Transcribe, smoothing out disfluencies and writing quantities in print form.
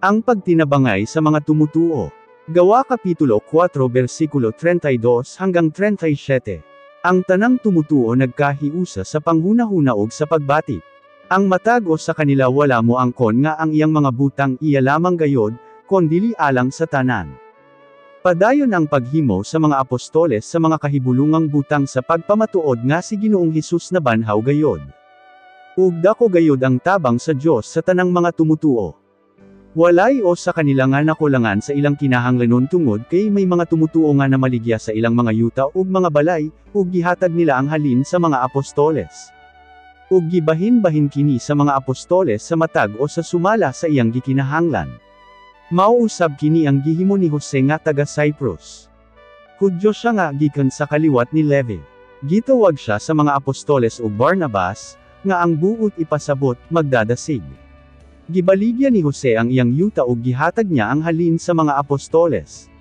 Ang pagtinabangay sa mga tumutuo. Gawa Kapitulo 4 versikulo 32 hanggang 37. Ang tanang tumutuo nagkahiusa sa panghunahuna ug sa pagbati. Ang matag o sa kanila wala mo angkon nga ang iyang mga butang iya lamang gayod, kondili alang sa tanan. Padayon ang paghimo sa mga apostoles sa mga kahibulungang butang sa pagpamatuod nga si Ginoong Hesus nabanhaw gayod. Ug dako gayod ang tabang sa Dios sa tanang mga tumutuo. Walay o sa kanila nga nakulangan sa ilang kinahanglanon tungod kay may mga tumutuo nga namaligya sa ilang mga yuta ug mga balay, ug gihatag nila ang halin sa mga apostoles. Ug gibahin-bahin kini sa mga apostoles sa matag o sa sumala sa iyang gikinahanglan. Mao usab kini ang gihimo ni Jose nga taga Cyprus. Hudyo siya nga gikan sa kaliwat ni Levi. Gitawag siya sa mga apostoles og Barnabas, nga ang buot ipasabot, magdadasig. Gibaligya ni Jose ang iyang yuta ug gihatag niya ang halin sa mga apostoles.